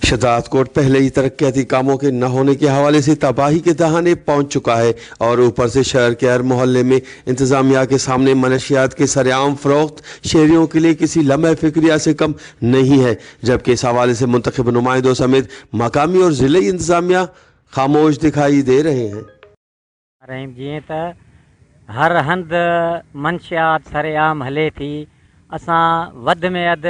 शहजादकोट पहले ही तरक्याती कामों के न होने के हवाले से तबाही के दहाने पहुंच चुका है और ऊपर से शहर के हर मोहल्ले में इंतजामिया के सामने मनशियात के सरेआम फरोख्त शहरियों के लिए किसी लम्हे फिक्रिया से कम नहीं है, जबकि इस हवाले से मुंतखब नुमाइंदों समेत मकामी और ज़िले इंतजामिया खामोश दिखाई दे रहे हैं। रहीम जीअं त हर हंध मंशियात सरेआम हले थी, असां वध में वध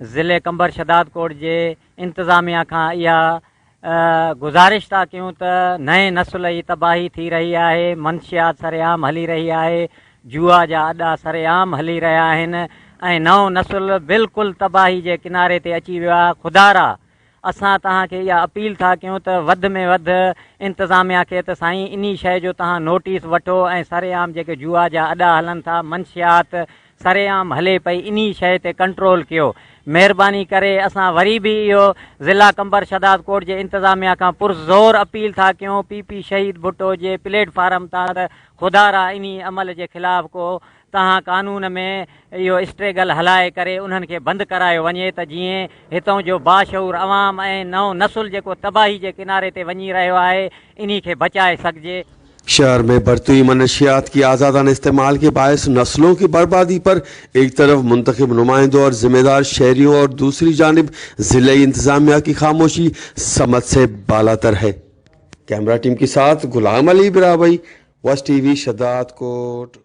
ज़िले कंबर शहदादकोट जे इंतज़ामिया खां इहा गुज़ारिश था कयूं त नئين नस्ल जी तबाही थी रही आहे, मंशियात सरेआम हली रही आहे, जुआ जा अॾा सरेआम हली रहिया आहिनि ऐं नओं नस्ल बिल्कुलु तबाही जे किनारे ते अची वियो आहे। ख़ुदारा اسان توهان کي اها اپيل ٿا ڪيون ته وڌ ۾ وڌ انتظاميا کي ته سائين انهي شيء جو توهان نوٽيس وٺو ۽ سرعام جيڪي جوا جا اڏا هلن ٿا منشيات سرعام هلي پئي انهي شيء تي ڪنٽرول ڪيو مهرباني ڪري اسان وري به اهو ضلع قمبر شهدادڪوٽ جي انتظاميا کان پرزور اپيل ٿا ڪيون پي پي شهيد ڀٽو جي پليٽ فارم تان ته خدارا انهي عمل جي خلاف ڪو توهان قانون ۾ اهو اسٽريگل هلائي ڪري انهن کي بند ڪرايو وڃي ته جيئن هتئون جو باشعور عوام ۽ نئون نسل جيڪو تباهي جي ڪناري تي وڃي رهيو آهي انهي کي بچائي سگهجي. शहर में बढ़ती हुई मनशियात की आज़ादाना इस्तेमाल के बायस नस्लों की बर्बादी पर एक तरफ मुंतखब नुमाइंदों और ज़िम्मेदार शहरियों और दूसरी जानिब ज़िले इंतज़ामिया की खामोशी समझ से बालातर है। कैमरा टीम के साथ गुलाम अली बिराबई, वस टीवी, शहदादकोट।